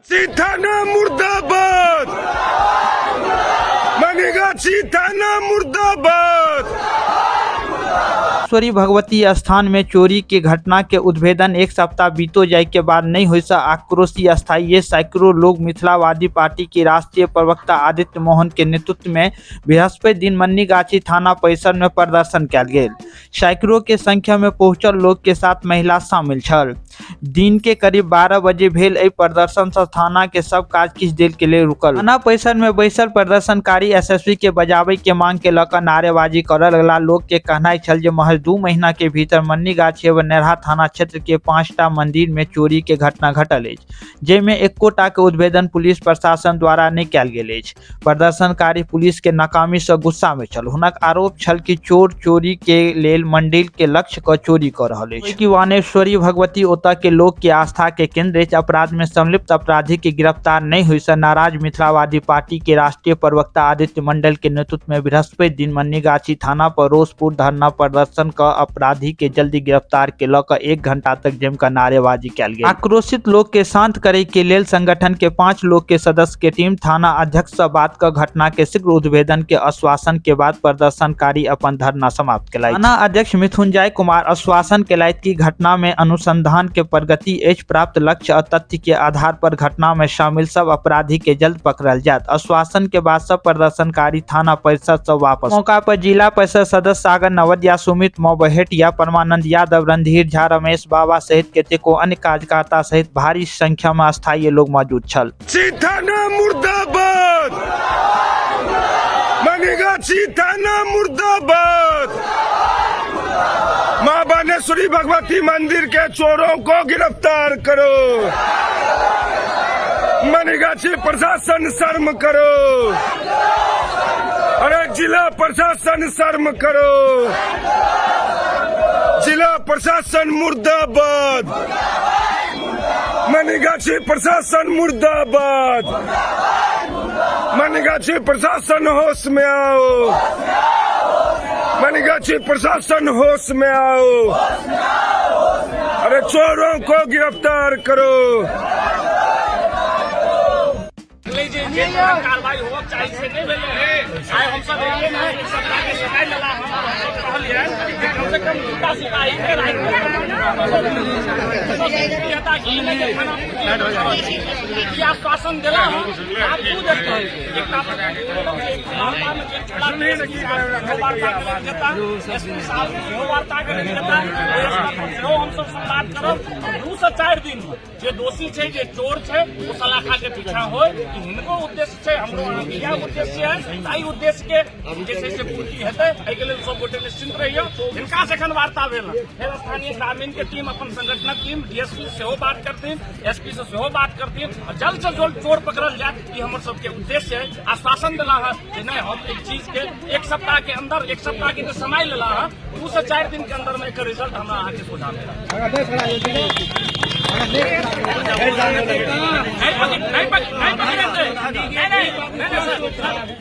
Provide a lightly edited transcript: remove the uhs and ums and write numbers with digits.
थाना मुर्दाबाद, मनीगाछी थाना मुर्दाबाद। ईश्वरी भगवती स्थान में चोरी के घटना के उद्भेदन एक सप्ताह बीतो जाय के बाद नहीं होय से आक्रोशी स्थानीय सैकड़ों लोग मिथिलावादी पार्टी के राष्ट्रीय प्रवक्ता आदित्य मोहन के नेतृत्व में बृहस्पति दिन मन्नीगाछी थाना परिसर में प्रदर्शन कयल गेल। सैकड़ों के संख्या में पहुंचल लोग के साथ महिला शामिल छल। दिन के करीब 12 बजे भेल एहि प्रदर्शन से थाना के सब काज किछु देर के लिए रुकल। थाना परिसर में बैसल प्रदर्शनकारी एसएसपी के बजाबे के मांग के लऽ कऽ नारेबाजी करऽ लगला। लोग के कहनाइ छल जे महज 2 महीना के भीतर मन्नीगाछी एवं नेरहा थाना क्षेत्र के 5टा मंदिर में चोरी के घटना घटल अछि, जाहिमे एकोटा के उद्भेदन पुलिस प्रशासन द्वारा नहि कयल गेल अछि। प्रदर्शनकारी पुलिस के नाकामी से गुस्सा में छल। हुनक आरोप छल कि चोर चोरी के लेल मंदिर के लक्ष्य क चोरी क रहल अछि। कि वानेश्वरी भगवती ओतऽ के लोग के आस्था के केंद्र अछि। अपराध में संलिप्त अपराधी के गिरफ्तार नहीं हुई से नाराज मिथिलावादी पार्टी के राष्ट्रीय प्रवक्ता आदित्य मंडल के नेतृत्व में बृहस्पति दिन मन्नीगाछी थाना पर रोषपूर्ण धरना प्रदर्शन क अपराधी के जल्दी गिरफ्तार के लऽ कऽ 1 घंटा तक जमकर नारेबाजी कयल गेल। आक्रोशित लोग के शांत करे के लेल संगठन के 5 लोग के सदस्य के टीम थाना अध्यक्ष से बात क घटना के शीघ्र उद्भेदन के आश्वासन के बाद प्रदर्शनकारी अपन धरना समाप्त केलथि। थाना अध्यक्ष मृत्युंजय कुमार आश्वासन केलथि कि घटना में अनुसंधान के प्रगति अछि, प्राप्त लक्ष्य और तथ्य के आधार पर घटना में शामिल सब अपराधी के जल्द पकड़ल जायत। आश्वासन के बाद सब प्रदर्शनकारी थाना परिसर से वापस। मौका पर जिला परिषद सदस्य सागर नवदिया, सुमित मौबहेटिया, परमानंद यादव, रणधीर झा, रमेश बाबा सहित कतेको अन्य कार्यकर्ता सहित भारी संख्या में स्थानीय लोग मौजूद छल। थाना मुर्दाबाद, मनीगाछी थाना मुर्दाबाद। माँ बानेश्वरी भगवती मंदिर के चोरों को गिरफ्तार करो। मनीगाछी प्रशासन शर्म करो। अरे जिला प्रशासन शर्म करो। जिला प्रशासन मुर्दाबाद। मनीगाछी प्रशासन मुर्दाबाद। मनीगाछी प्रशासन होश में आओ। मनीगाछी प्रशासन होश में आओ। अरे चोरों को गिरफ्तार करो। जे कार्रवाई होबक चाही से नहि भेलै। आइ हमसब एलियै ने, एक सप्ताह के समय लेला। हम कहलियै जे कम से कम 2टा सिपाही के राखि ई आश्वासन देला। आब 2 देखतै एकटा वार्ता में जे वार्ता के लेल जेता, एसपी साहब सेहो वार्ता के लेल जेता, ओहि स्तर पर सेहो हमसब संवाद करब। 2 से 4 दिन जे दोषी छै, जे चोर छै, ओ सलाखा के पीछा होय, ई हिनको उद्देश्य छै, हमरो अहाँके इएह उद्देश्य है। एहि उद्देश्य के जे छै से पूर्ति हेतै, एहिके लेल सब गोटे निश्चिंत रहियौ। हिनका से एखन वार्ता भेल, फेर स्थानीय ग्रामीण के टीम, अपन संगठनक टीम, डीएसपी सेहो बात करथिन, एसपी से सेहो बात करथिन आ जल्द से जल्द चोर पकड़ल जाए, ई हमर सबके उद्देश्य है। आश्वासन देला है जे नहीं, हम एक चीज के 1 सप्ताह के अंदर, 1 सप्ताह के जे समय लेला है, 2 से 4 दिन के अंदर में एकर रिजल्ट हमरा अहाँके सोझा मिलत। नहीं पकड़ेतै। नहीं, नहीं, नहीं, नहीं, सर।